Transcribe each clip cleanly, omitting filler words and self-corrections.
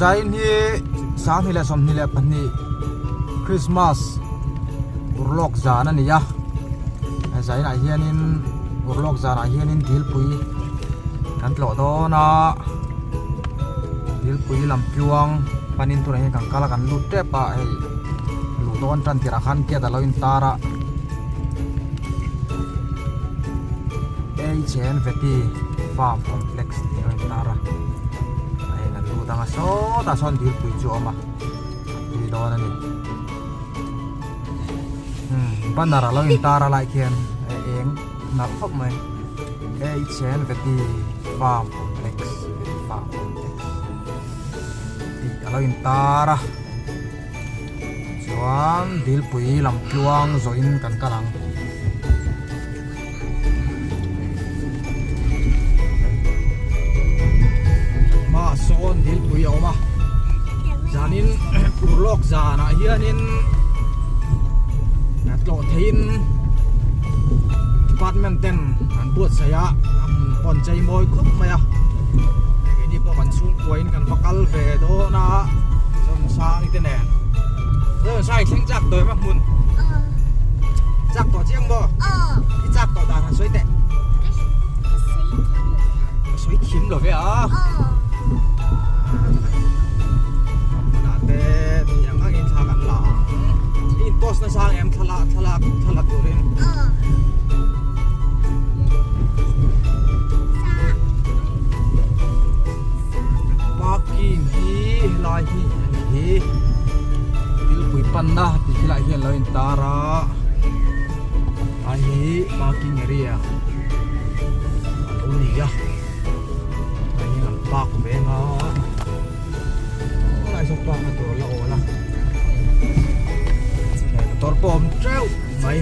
Zain hi 2022 Christmas urlawk zan a ni a zainah hianin urlawk zanah hianin dilpui kan tlawh dawn a dilpui lam tluang panin tunah hian kan kal a kan lut tep a hei luh dawn tan tirah khan gate a lo intar a H and Veti Farm Complex tih a lo intar a a eng an lut ang a sawtah sawn dilpui chu a awm a tui dawn a ni umm banner a lo intar a lai khian a eng nalh khawp mai H and Veti Farm Complex Veti Farm Complex tih a lo intar a. Chuan dilpui lam tluang zawhin kan kal ang. Hmaah sawn dilpui a awm a, zanin urlawk zanah hianin tlawh theihin department ten an buatsaih a, a hmun pawh an chei mawi khawp mai a, keini pawh kan chhungkuain kan va kal ve dawn a. Zawnsang te nen Zawnsang i thleng chak tawh em a hmun chak tawh chiang maw i chak tawh dan han sawi teh ka sawi thiam lo ve a hmunah te ni ang angin thla kan la ang i in post nasa ang em thla thla thla turin Parking hi helai hi a ni hi Dilpui panna tih khi lai hian lo in tar a helai hi parking area a lo ni a helai hian an park ve ang a helai saw park na tur a la awl a motor pawh a awm teuh mai.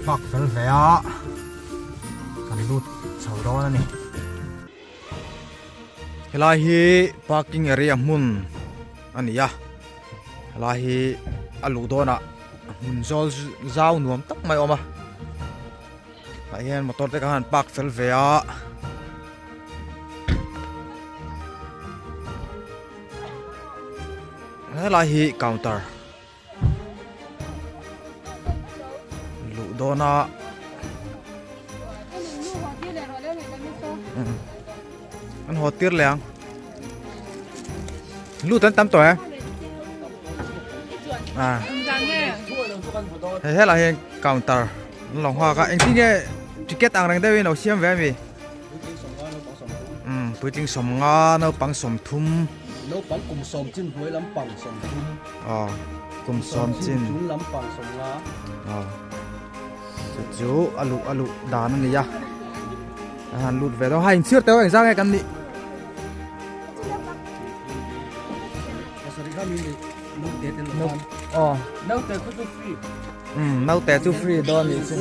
Park fel ve a. Kan lut chho dawn a ni. Helai hi parking area hmun a ni a helai hi a luh dawnah hmun zawl zau nuam tak mai a awm a tah hian motor te khan an park fel ve a. Helai hi counter. Luh dawn a an haw tir leh ang lut an tam tawh e a hei helai hian counter an lo nghak a engtin nge ticket ang reng deuhin a lo siam ve ami. Umm puitling 50 naupang 30. Naupang kum sawm chin hnuai lampang 30. Aw kum sawm chin. Chung lampang 50. Aw chu chu a luh a luh dan a ni a a han lut ve dawn ha inchhir teuh engzah nge kan nih. Aw naute khu chu free. Umm naute chu free dawn nih chu.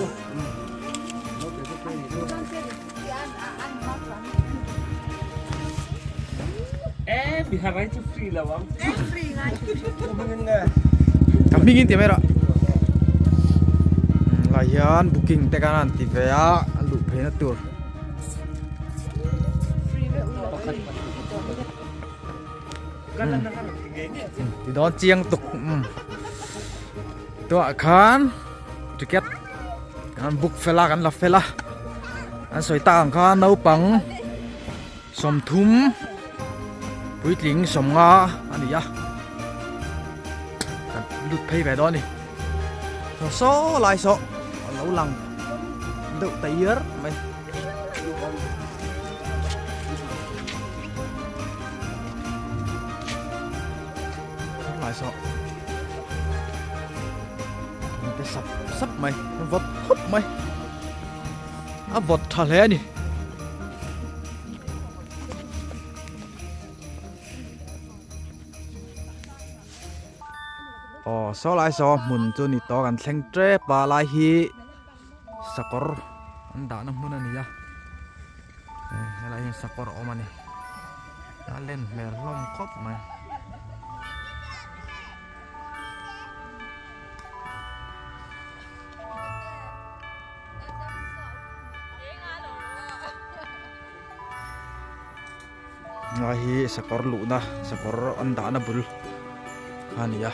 Ka hming in ti mai rawh lai hian booking te khan an ti ve a a luh phei na tur ti dawn chiang tuk tuah khan ticket Kan book fel a kan la fel a an sawi tak ang khan naupang 30 puitling 50 a ni a kan lut phei ve dawn a ni saw saw lai saw a lo lang deuh ta iar mai. Lai saw te sap sap mai a vawt khawp mai a vawt tha hle a ni. Aw saw lai saw hmun chu ni tawh kan thleng tep a lai hi sakawr an dahna hmun a ni a helai hian sakawr a awm a ni a len hmel hlawm khawp mai. Ngai hi sakawr luhna sakawr an dahna bul a ni a.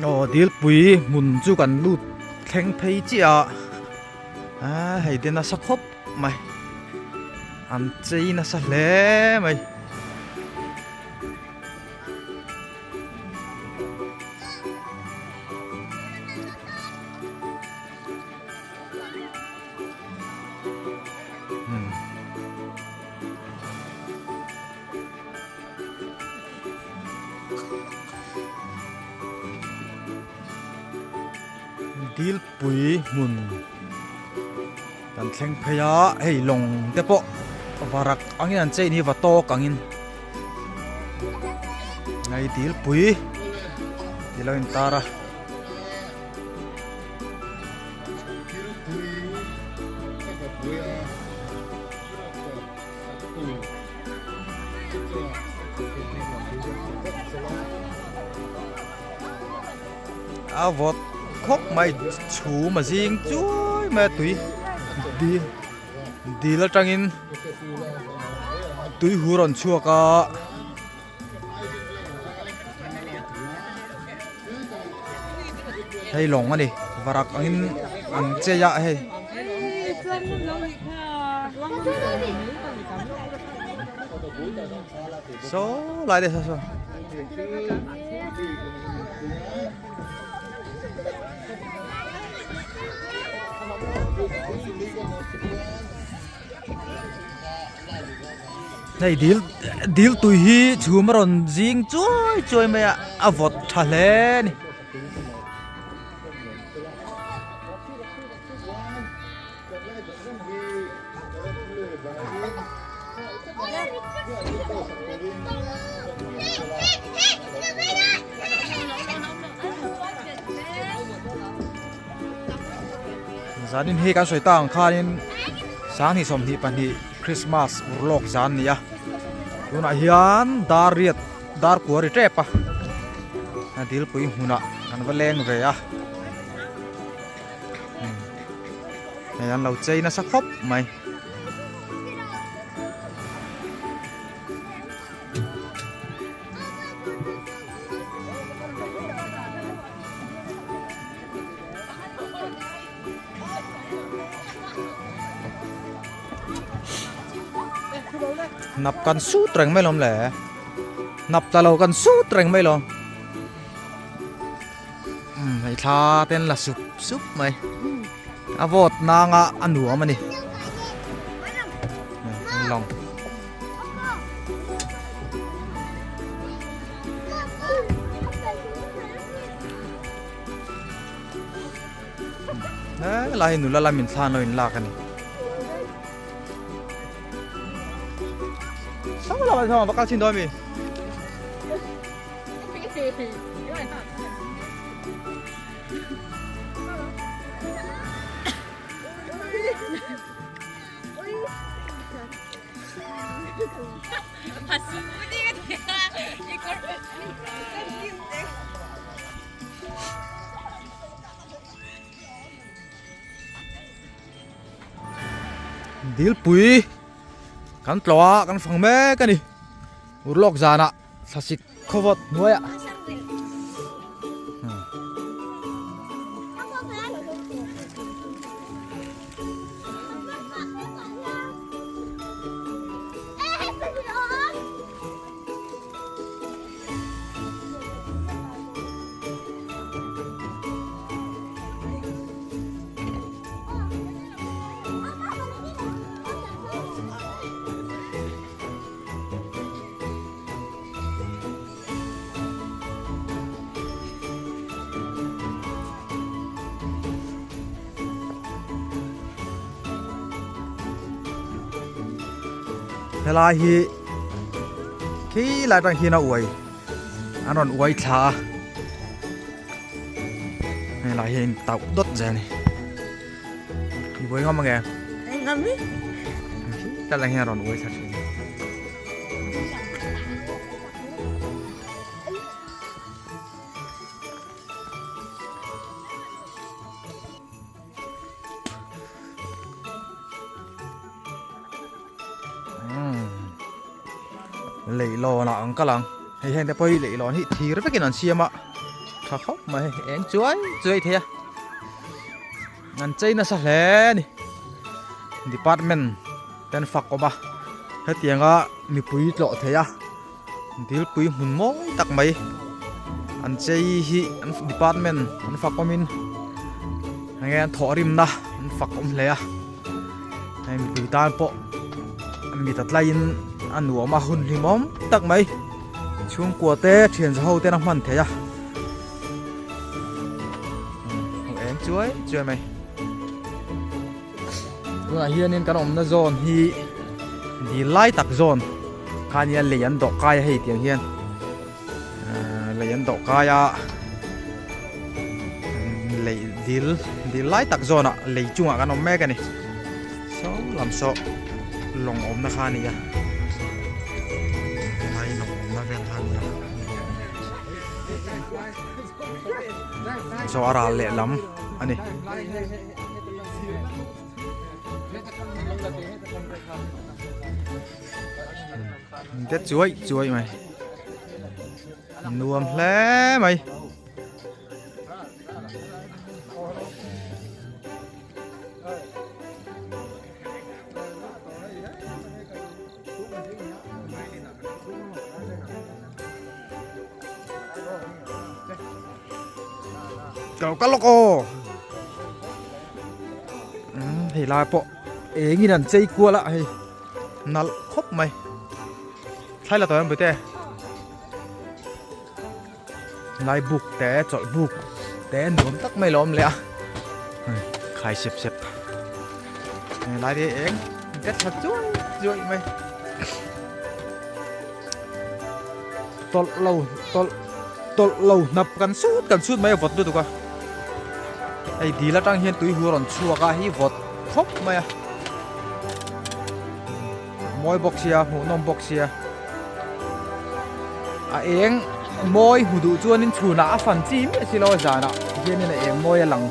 Aw dilpui hmun chu kan lut thleng phei chiah a a hei te nasa khawp mai an chei nasa hle mai. Dilpui hmun kan thleng phei a hei lawng te pawh varak angin an chei ni va tawk angin hei dilpui tih lo intar a. A vawt khawp mai chhum a zing chuai mai a tui dil dil atangin tui hu rawn chhuak a. Hei lawng a ni varak angin an chei a hei. Saw lai te saw saw. Hei dil dil tui hi chhum a rawn zing chuai chuai mai a a vawt tha hle a ni. Zanin hi kan sawi ta ang khanin sanghnih 22 Christmas urlawk zan a ni a tunah hian dar riat dar kua ri tep a a dilpui hmunah kan va leng ve a hei an lo chei nasa khawp mai. Hnap kan sut reng mai lawm le hnap ta lo kan sut reng mai lawm umm hei thla te an la sup sup mai a vawt nanga a nuam a ni lawng. Helai hi nula lamin thla an lo inlak a ni. Saw lamah chuan va kal chhin dawn a mi? Dilpui kan tlawh a kan fang mek a ni urlawk zanah thlasik khawvawt hnuaiah. Helai hi khi lai atang hian a uai an rawn uai thla a helai hi a intauh dawt zel a ni i buai ngam ange Ngam i. Khi lai hian a rawn uai thla thin. Leihlawn ah ang kal ang hei heng te pawh hi leihlawn hi thir vekin an siam a tha khawp mai hei eng chuai chuai thei a an chei nasa hle a ni department te an fak awm a hetianga mipui tlawh thei a dilpui hmun mawi tak mai an chei hi an department an fak awmin enge an thawhrimna an fak awm hle a hei mipui tan pawh mit a tlaiin a nuam a hun hlimawm tak mai chhungkua te thian za ho ten a hman theih a eng chuai chuai mai. Tunah hianin kan awmna zawn hi dil lai tak zawn kha nia lei an dawh kai a hei tiang hian ahh lei an dawh kai a lei dil dil lai tak zawnah lei chungah kan awm mek a ni saw lam saw lawng awmna kha a ni a helai lawng awmna vel kha a ni a saw a ral lehlam a ni. Te chuai chuai mai nuam hle mai Kalo kal lawk aw hei lai pawh engin an chei kual a hei nalh khawp mai thlai la tawh em bute lai buk te chawlh buk te nuam tak mai lo awm leh a khai sep sep lai te eng te tha chuai chuai mai tawlh lo tawlh tawlh lo hnap kan sut kan sut mai a vawt lutuk a hei dil atang hian tui hu a rawn chhuak a hi vawt khawp mai a mawi bawk sia hmuhnawm bawk sia a eng mawi hmu duh chuanin chhunah a fan chi miah si lo a zanah hianin a eng mawi a lang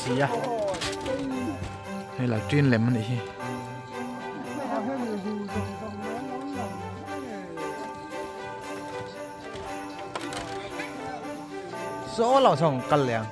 si a hei latrine lem a nih hi. Saw lo sawn kal leh ang.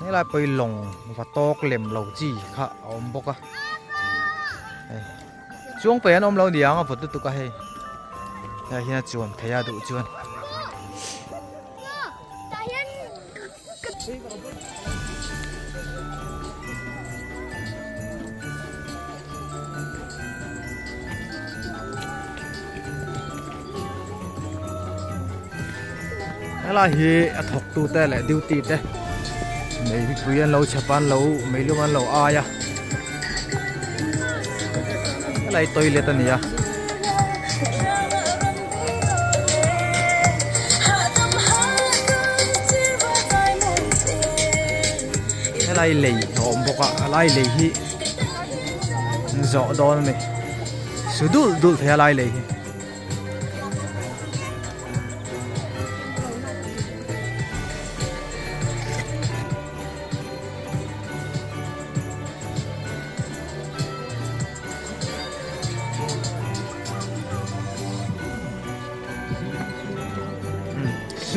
Helai pawh hi lawng va tawk lem lo chi kha a awm bawk a hei chuang pei an awm lo niang a vawt lutuk a hei helai hian a chuan thei a duh chuan. Helai hi a thawk tu te leh duty te meipui an lo chhep a an lo meilum an lo ai a helai toilet a ni a. Helai lei a awm bawk a a lai lei hi an zawh dawn a ni su dul dul thei a lai lei hi.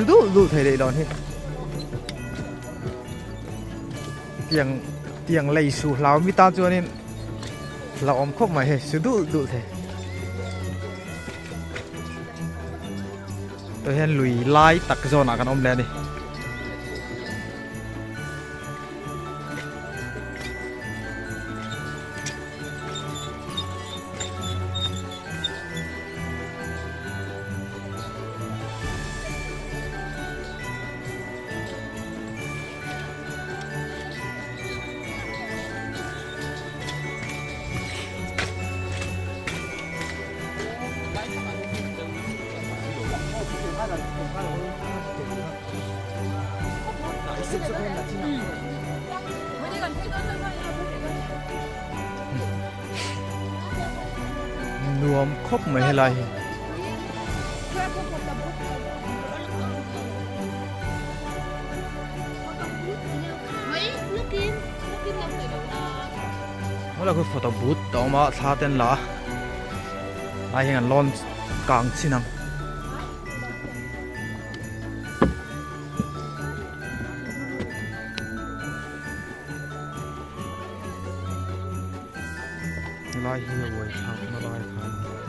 Su dul dul thei leihlawn hi. Tiang tiang lei su hlau mi tan chuanin hlauhawm khawp mai hei su dul dul thei. Tah hian lui lai tak zawnah kan awm leh a ni. Nuam khawp mai helai hi. Helai khu photo booth a awm a thla te an la a lai hian an lawn kang chin ang. Helai hi a uai thlak na lai kha a ni.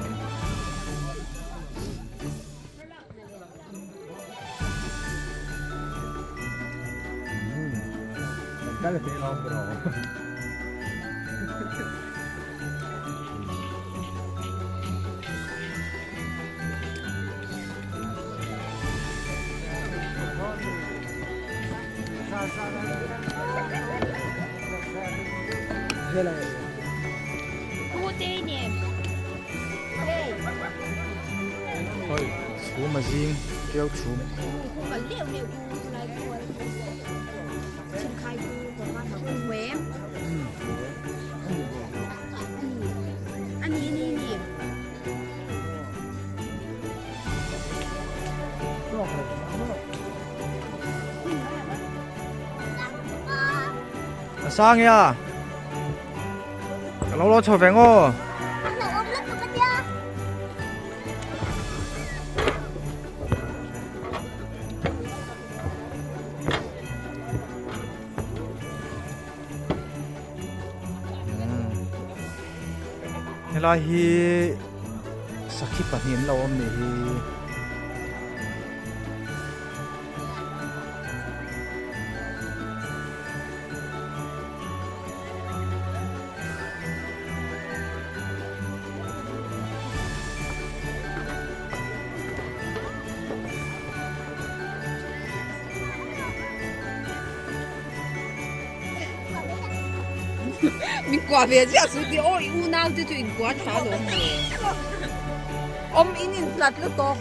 Chhum a zing tiau chhum. A sang ya. Ka lo lo chho ve ngaw. Helai hi sakhi pahnih an lo awm nih hi. Min kuah ve ziah chu ti aw i unau te chu in kuah tha lo maw. Awm in in hlat lutuk.